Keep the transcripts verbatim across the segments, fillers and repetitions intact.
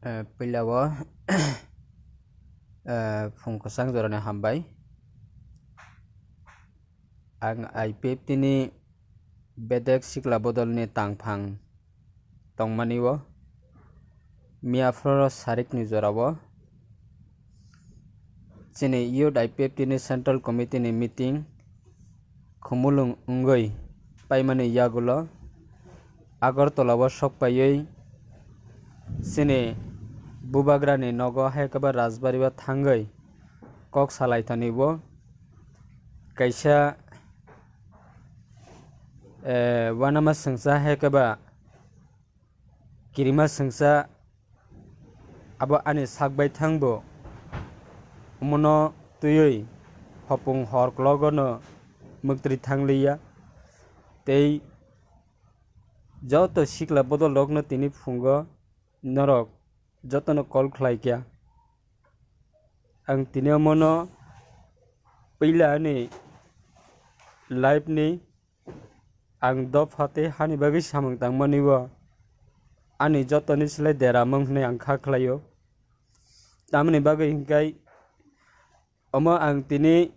Eh, puila o, eh, phung kwchang jorani hambai. Ang I P F T ni bedek sikla bodolni tangphang tongmani o, miyaphoro sarikni jorao chini Youth I P F T ni Central Committee ni meeting khumulwng wngwi paimani yagulo Agartala o sokpaiwi chini bubagrani nogo hai khe ba Rajbari o thangwi kok salaithani bo kaisa, eh, uanama swngsa hai khe ba kirima swngsa abo ani sak bai thang bo omono twiwi hopung hor klogo no mwktwi thang liya. Tei joto sikla bodol rokno tini phungo norok jotono call khlai kha. Ang tini omono puila ani life ni ang dopha tei hani bagwi samung tangmani o ani jotoni slai deramung hwnwi ang kha khlaio. Tamoni bagwi hinkhai omo ang tini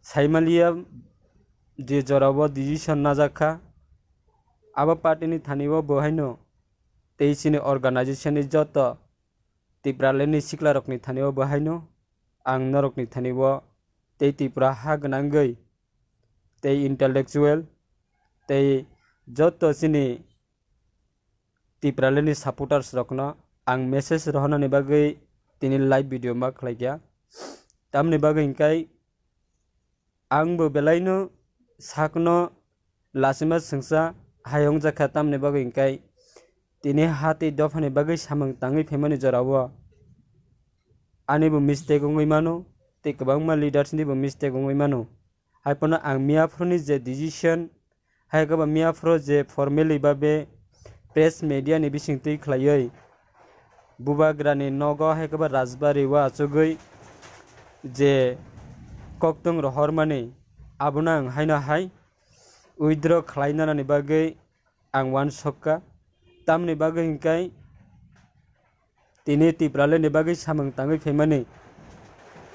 saimaliya je jorao decision najak kha, abo party ni thani o bo haino tei chini organization ni joto Tipraland ni sikla rokni thani o bo haino ang norokni thani o tei Tripura ha gwnangwi tei intellectual tei joto chini Tipraland ni supporters rokno ang message rohornani bagwi tini live video ma khlai kha. Tamoni bagwi hinkhai ang bo belaino sakno lachima swngsa hai wngjakha, tamoni bagwi hinkhai tini ha tei dophani bagwi samung tangwi phaimani jorao ani bo mistake wngwi mano tei kwbangma leaders ni bo mistake wngwi mano. Hai phano ang miyaphuruni je decision, hai khe ba miyaphuru je formally babe press media ni bising twi khlaiwi bubagrani nogo hai khe ba Rajbari o achugwi je koktwng rohormani, abono ang haino hai withdraw khlai nanani bagwi ang uansukha. Tamoni bagwi hinkhai tini Tipraland ni bagwi samung tangwi phaimani.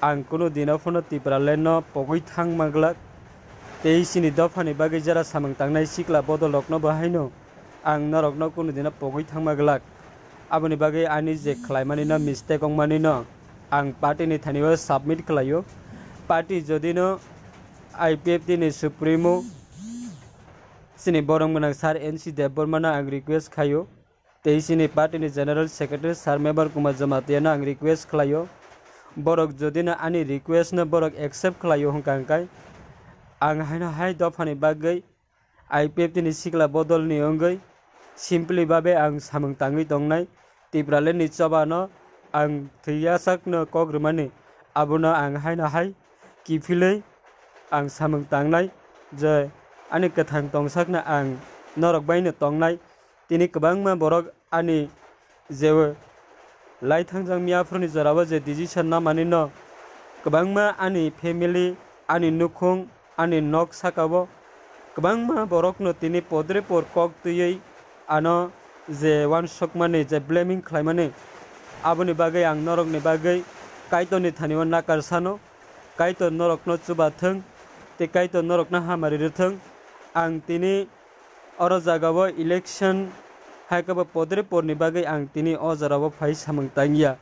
Ang kunu dino phano Tipraland no pogwi thangma glak. Tei chini dophani bagwi jera samung tangnai sikla bodol rokno bo haino ang norokno kunu dino pogwi thangma glak. Aboni bagwi ani je khlaimani no mistake wngmani no ang party ni thani o submit khlaio. Party jodi no I P F T ni supremo chini borok mwnang Sir N C Debbarma no ang request khaio. Tei chini party ni General Secretary Sir Mebar Kumar Jamatia no ang request khlaio, borok jodi no ani request no borok accept khlaio hwnkha hwnkhe ang haino hai dophani bagwi I P F T ni sikla bodol ni wngwi simply babe ang samung tangwi tongnai. Tipraland ni choba no ang thwi yachak no kok rwmani, abono ang haino hai kiphilwi ang samung tangnai je ani kwthang tongsak no ang norok bai no tongnai. Tini kwbangma borok ani je lai thangjak miyaphuruni jorao je decision namani no kwbangma ani family, ani nukhung, ani nok sakao kwbangma borokno tini podre por kok twiwi ano je uansukmani, je blaming khlaimani, aboni bagwi ang norokni bagwi Kaitorni thani o nakar sano, Kaitor norokno chubathwng tei Kaitor norokno hamari rwthwng. Ang tini oro jagao election hai khe bo podre porni bagwi ang tini o jorao phai samung tangya.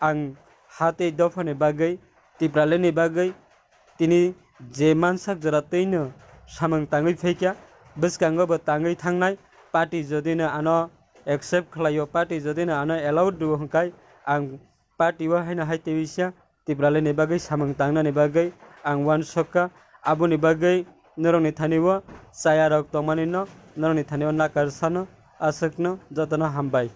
Ang ha tei dophani bagwi, Tipraland ni bagwi tini je mansak jora twino samung tangwi phaikha, bwskango bo tangwi thangnai. Party jodi no ano accept khlaio, party jodi no ano allowed rwo hwnkhe ang party o haino hai twiwi sa Tipraland ni bagwi samung tangnani bagwi ang uansukha. Aboni bagwi norokni thani o chaya rok tongmani no norokni thani o nakar sano, aswkno jotono hambai.